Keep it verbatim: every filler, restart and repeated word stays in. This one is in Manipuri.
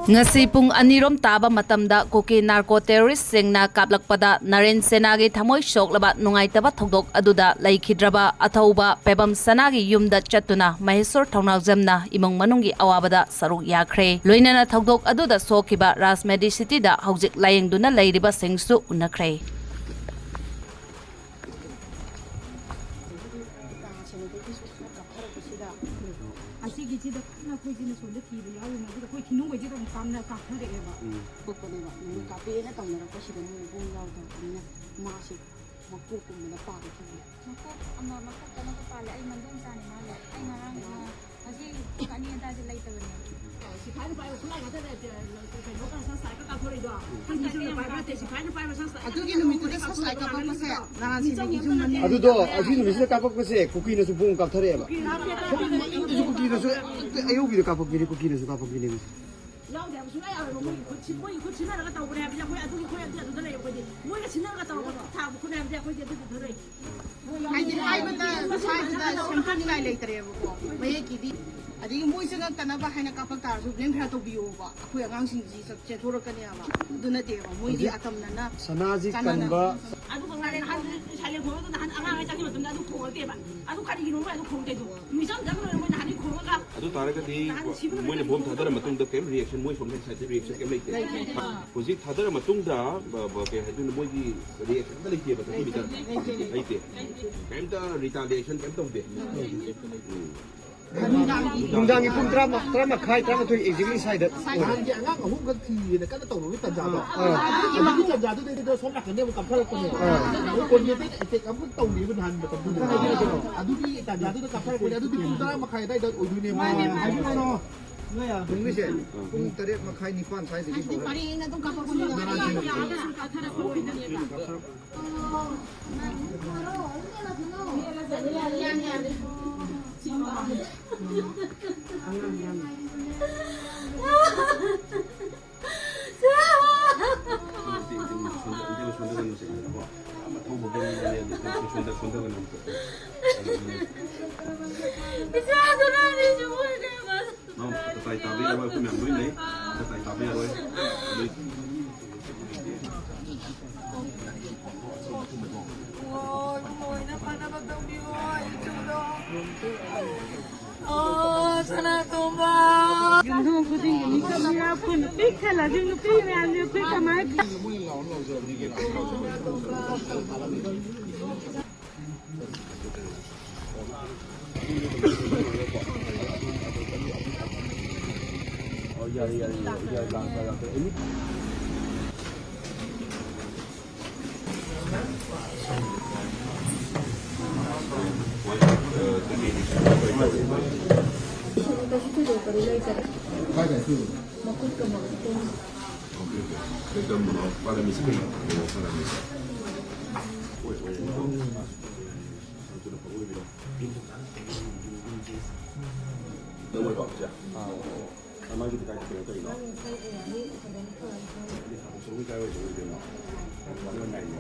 ꯉꯁꯤ ꯄꯨꯡ ꯑꯅꯤꯔꯣꯝ ꯇꯥꯕ ꯃꯇꯝꯗ ꯀꯨꯀꯤ ꯅꯥꯔꯀꯣ ꯇꯦꯔꯣꯔꯤꯁꯁꯤꯡꯅ ꯀꯥꯞꯂꯛꯄꯗ ꯅꯔꯦꯟ ꯁꯦꯅꯥꯒꯤ ꯊꯃꯣꯏ ꯁꯣꯛꯂꯕ ꯅꯨꯡꯉꯥꯏꯇꯕ ꯊꯧꯗꯣꯛ ꯑꯗꯨꯗ ꯂꯩꯈꯤꯗ꯭ꯔꯕ ꯑꯊꯧꯕ ꯄꯦꯕꯝ ꯁꯅꯥꯒꯤ ꯌꯨꯝꯗ ꯆꯠꯇꯨꯅ ꯃꯍꯦꯁꯣꯔ ꯊꯧꯅꯥꯎꯖꯝꯅ ꯏꯃꯨꯡ ꯃꯅꯨꯡꯒꯤ ꯑꯋꯥꯕꯗ ꯁꯔꯨꯛ ꯌꯥꯈ꯭ꯔꯦ꯫ ꯂꯣꯏꯅꯅ ꯊꯧꯗꯣꯛ ꯑꯗꯨꯗ ꯁꯣꯛꯈꯤꯕ ꯔꯥꯖ ꯃꯦꯗꯤꯁꯤꯇꯤꯗ ꯍꯧꯖꯤꯛ ꯂꯥꯌꯦꯡꯗꯨꯅ ꯂꯩꯔꯤꯕꯁꯤꯡꯁꯨ ꯎꯅꯈ꯭ꯔꯦ꯫ ꯑꯁꯤꯒꯤꯁꯤꯗ ꯀꯟꯅ ꯑꯩꯈꯣꯏꯁꯤꯅ ꯁꯣꯝꯗ ꯊꯤꯕ ꯌꯥꯎꯔꯤꯉꯩꯗꯨꯗ ꯑꯩꯈꯣꯏ ꯊꯤꯅꯨꯡꯒꯩꯁꯤꯗ ꯑꯃꯨꯛ ꯀꯥꯞꯅ ꯀꯥꯞꯊꯔꯛꯑꯦꯕ꯫ ꯎꯝ꯫ ꯊꯣꯛꯄꯅꯦꯕ꯫ ꯃꯣꯏ ꯀꯥꯞꯄꯦꯅ ꯇꯧꯅꯔꯛꯄꯁꯤꯗ ꯃꯣꯏ ꯏꯕꯣꯝ ꯌꯥꯎꯗꯕꯅꯤꯅ ꯃꯥꯁꯦ ꯃꯀꯣꯛꯀꯨꯝꯕꯗ ꯄꯥꯜꯂꯦ ꯈꯜꯂꯦ꯫ ꯃꯀꯣꯛ ꯑꯃ ꯃꯀꯣꯛꯇ ꯑꯃ ꯄꯥꯜꯂꯦ꯫ ꯑꯩ ꯃꯟꯗꯣꯝ ꯆꯥꯅꯤ ꯃꯥꯜꯂꯦ꯫ ꯑꯩ ꯉꯔꯥꯡ, ꯑ, ꯉꯁꯤ ꯄꯨꯡ ꯑꯅꯤ ꯑꯗꯥꯏꯗ ꯂꯩꯇꯕꯅꯦ꯫ ꯁꯤꯐꯥꯏꯅ ꯄꯥꯏꯕ ꯈꯨꯠꯂꯥꯏ ꯉꯥꯛꯇꯅꯦ, ꯀꯩꯅꯣꯒ ꯁꯟꯁꯥꯏꯠꯀ ꯀꯥꯞꯊꯣꯔꯛꯏꯗꯣ꯫ ꯑꯩꯈꯣꯏ ꯃꯤꯁꯨ ꯄꯥꯏꯕ ꯅꯠꯇꯦ, ꯁꯤꯐꯥꯏꯅ ꯄꯥꯏꯕ ꯁꯟꯁꯥꯏꯠ꯫ ꯑꯗꯨꯒꯤ ꯅꯨꯃꯤꯠꯇꯨꯗ ꯁꯟꯁꯥꯏꯠ ꯀꯥꯞꯄꯛꯄꯁꯦ ꯅꯍꯥꯟ ꯁꯤꯕꯒꯤꯁꯨ ꯃꯅꯤ꯫ ꯑꯗꯨꯗꯣ ꯑꯁꯤ ꯅꯨꯃꯤꯠꯁꯤꯗ ꯀꯥꯞꯄꯛꯄꯁꯦ ꯀꯨꯀꯤꯅꯁꯨ ꯕꯣꯝ ꯀꯥꯞꯊꯔꯛꯑꯦꯕ꯫ ꯁꯣꯝ ꯃꯅꯤꯡꯗꯁꯨ ꯀꯨꯀꯤꯅꯁꯨ ꯍꯦꯛꯇ ꯑꯌꯧꯕꯤꯗ ꯀꯥꯞꯄꯛꯄꯤꯅꯦ, ꯀꯨꯀꯤꯅꯁꯨ ꯀꯥꯞꯄꯛꯄꯤꯅꯦ ꯃꯁꯤ꯫ ꯌꯥꯎꯗꯦ ꯍꯥꯏꯕ ꯁꯨꯡꯌꯥ ꯌꯥꯎꯔꯣꯏꯕ꯫ ꯃꯣꯏꯒꯤ ꯈꯨꯠ ꯁꯤ-, ꯃꯣꯏꯒꯤ ꯈꯨꯠ ꯁꯤꯟꯅꯔꯒ ꯇꯧꯕꯅꯦ ꯍꯥꯏꯕꯁꯦ ꯑꯩꯈꯣꯏ ꯑꯗꯨꯒꯤ, ꯑꯩꯈꯣꯏ ꯑꯗꯨ, ꯑꯗꯨꯗ ꯂꯩ ꯑꯩꯈꯣꯏꯗꯤ꯫ ꯃꯣꯏꯒ ꯁꯤꯟꯅꯔꯒ ꯇꯧꯔꯒ ꯈꯨꯠ ꯊꯥꯕ ꯈꯨꯠꯅꯦ ꯍꯥꯏꯕꯁꯦ ꯑꯩꯈꯣꯏꯗꯤ ꯑꯗꯨꯗꯨꯗ ꯂꯩ꯫ ꯍꯥꯏꯗꯤ ꯍꯥꯏꯕꯗ ꯁ꯭ꯋꯥꯏꯁꯤꯗ ꯁꯦꯝꯗꯣꯛꯅꯤꯡꯉꯥꯏ ꯂꯩꯇ꯭ꯔꯦꯕꯀꯣ꯫ ꯃꯌꯦꯛꯀꯤꯗꯤ꯫ ꯑꯗꯒꯤ ꯃꯣꯏ ꯆꯪꯉꯛꯇꯅꯕ ꯍꯥꯏꯅ ꯀꯥꯞꯄꯛ ꯇꯥꯔꯁꯨ ꯕ꯭ꯂꯦꯝ ꯐꯥꯌꯔ ꯇꯧꯕꯤꯌꯣꯕ꯫ ꯑꯩꯈꯣꯏ ꯑꯉꯥꯡꯁꯤꯡꯁꯤ ꯆꯠ-, ꯆꯦꯟꯊꯣꯔꯛꯀꯅꯦꯕ꯫ ꯑꯗꯨ ꯅꯠꯇꯦꯕ꯫ ꯃꯣꯏꯗꯤ ꯍꯧꯖꯤꯛ ꯑꯇꯝꯅꯅ ꯁꯅꯥꯁꯤ ꯆꯥꯟꯅꯅ ꯀꯟꯕ꯫ ꯑꯗꯨꯒ ꯉꯔꯥꯡ ꯅꯍꯥꯟ ꯁꯥꯏꯂꯦꯟ ꯈꯣꯡꯉꯛꯇ ꯅꯍꯥꯟ ꯑꯉꯥꯡ ꯑꯃ ꯆꯪꯈꯤꯕ ꯃꯇꯝꯗ ꯑꯗꯨ ꯈꯣꯡꯉꯛꯇꯦꯕ꯫ ꯑꯗꯨ ꯀꯔꯤꯒꯤꯅꯣ ꯃꯣꯏ ꯑꯗꯨ ꯈꯣꯡꯉꯛꯇꯦꯗꯣ? ꯃꯤꯆꯝ ꯆꯪꯈ꯭ꯔꯕ ꯃꯣꯏ ꯅꯍꯥꯟꯗꯩ ꯈꯣꯡꯉꯒ ꯑꯗꯨ ꯇꯥꯔꯒꯗꯤ ꯅꯍꯥꯟ ꯁꯤꯕ ꯃꯣꯏꯅ ꯅꯨꯃꯤꯠꯇ ꯕꯣꯝ ꯊꯥꯗꯔ ꯃꯇꯨꯡꯗ ꯀꯔꯤꯝ ꯔꯤꯑꯦꯛꯁꯟ, ꯃꯣꯏ ꯁꯣꯝꯗ ꯁꯥꯏꯠꯇ ꯔꯤꯑꯦꯛꯁꯟ ꯀꯔꯤꯝ ꯂꯩꯇꯦ꯫ ꯂꯩꯇꯦ꯫ ꯍꯧꯖꯤꯛ ꯊꯥꯗꯔ ꯃꯇꯨꯡꯗ, ꯕ-, ꯕ-, ꯀꯩ ꯍꯥꯏꯗꯣꯏꯅꯣ, ꯃꯣꯏꯒꯤ ꯔꯤꯑꯦꯛꯁꯟ ꯑꯝꯇ ꯂꯩꯇꯦꯕ ꯆꯠꯈꯤꯕꯗ꯫ ꯂꯩꯇꯦ꯫ ꯂꯩꯇꯦ꯫ ꯀꯔꯤꯝꯇ ꯔꯤꯇꯥꯂꯤꯑꯦꯁꯟ ꯀꯔꯤꯝ ꯇꯧꯗꯦ꯫ ꯎꯝ꯫ ꯅꯨꯡꯗꯥꯡꯒꯤ ꯄꯨꯡ ꯇꯔꯥ, ꯇꯔꯥ ꯃꯈꯥꯏ, ꯇꯔꯥꯃꯥꯊꯣꯏ exactly ꯁ꯭ꯋꯥꯏꯗ ꯑꯣꯏ꯫ ꯅꯍꯥꯟꯒꯤ ꯑꯉꯥꯡ ꯑꯍꯨꯝꯒ ꯊꯤꯌꯦꯅ ꯀꯟꯅ ꯇꯧꯅꯕꯒꯤ ꯇꯥꯟꯖꯥꯗꯣ꯫ ꯑꯥ꯫ ꯑꯗꯨꯒꯤ ꯇꯥꯟꯖꯥꯗꯨꯗꯩꯗꯨꯗ ꯁꯣꯝ ꯅꯥꯀꯟꯗ ꯑꯃꯨꯛ ꯀꯥꯞꯊꯔꯛꯄꯅꯦ꯫ ꯑꯥ꯫ ꯑꯗꯨ coordinated attack ꯑꯃꯨꯛ ꯇꯧꯅꯦꯕ ꯅꯍꯥꯟ ꯃꯇꯝꯗꯨꯗ꯫ ꯑꯗꯨꯒꯤ ꯇꯥꯟꯖꯥꯗꯨꯗ ꯀꯥꯞꯊꯔꯛꯄꯅꯦ꯫ ꯑꯗꯨꯗꯤ ꯄꯨꯡ ꯇꯔꯥ ꯃꯈꯥꯏ ꯑꯗꯨꯋꯥꯏꯗ ꯑꯣꯏꯗꯣꯏꯅꯦꯕ꯫ ꯃꯥꯅꯦ, ꯃꯥꯅꯦ꯫ ꯍꯥꯏꯕꯤꯔꯛꯑꯣ꯫ ꯄꯨꯡꯁꯦ ꯄꯨꯡ ꯇꯔꯦꯠ ꯃꯈꯥꯏ, ꯅꯤꯄꯥꯟ ꯁ꯭ꯋꯥꯏꯗꯒꯤ ꯍꯥꯏꯗꯤ ꯍꯧꯔꯒ ꯄꯔꯦꯡ ꯑꯣꯏꯅ ꯑꯗꯨꯝ ꯀꯥꯞꯊꯔꯛꯄꯅꯦ꯫ ꯀꯥꯞꯊꯔꯛꯄꯅꯦꯕ꯫ ꯏꯆꯥꯁꯨ ꯅꯪꯗꯤ ꯁꯤꯕꯨ ꯏꯕꯦꯝꯃ꯫ ꯅꯥꯎ, ꯇꯇꯥꯏ ꯇꯥꯕ ꯌꯥꯕ ꯑꯩꯈꯣꯏ ꯃꯌꯥꯝ ꯂꯣꯏ ꯂꯩ꯫ ꯇꯥꯕ ꯌꯥꯔꯣꯏ꯫ ꯑꯗꯨ ꯍꯣꯏ, ꯂꯣꯏꯅ ꯐꯅꯕ ꯇꯧꯕꯤꯌꯣ, ꯏꯆꯨꯗꯣ꯫ ꯑꯣ, ꯁꯅꯥꯇꯣꯝꯕ꯫ ꯌꯨꯝꯊꯣꯡ ꯈꯨꯗꯤꯡꯒꯤ ꯃꯤꯁꯛ ꯃꯤꯔꯥ ꯄꯨꯟꯅ ꯄꯤꯛ ꯊꯜꯂꯁꯤ, ꯅꯨꯄꯤ ꯃꯌꯥꯝꯁꯦ ꯑꯩꯈꯣꯏ ꯀꯃꯥꯏ ꯀꯩꯁꯨ ꯊꯣꯏꯗꯣꯛꯄꯗꯤ ꯂꯩꯇꯔꯦ꯫ ꯃꯈꯨꯠꯀ ꯃꯈꯨꯠ ꯀꯔꯝꯕꯅꯣ? ꯄꯥꯜꯂꯝꯃꯤꯁꯤ ꯀꯩꯅꯣ? ꯀꯩꯅꯣ ꯄꯥꯜꯂꯝꯃꯤꯁꯦ? ꯑꯣꯏ, ꯑꯣꯏ, ꯑꯣꯏ꯫ ꯅꯪ ꯑꯣꯏꯔꯣ, ꯁꯦ? ꯑꯥ꯫ ꯃꯥꯒꯤꯗꯤ ꯀꯥꯏ ꯆꯠꯈꯤꯅꯣ ꯇꯧꯔꯤꯅꯣ? ꯁꯣꯝꯒꯤ ꯀꯥꯏ ꯑꯣꯏꯗꯣꯏꯅꯣ? ꯋꯥꯔꯤ ꯉꯥꯏꯔꯤꯅꯦ꯫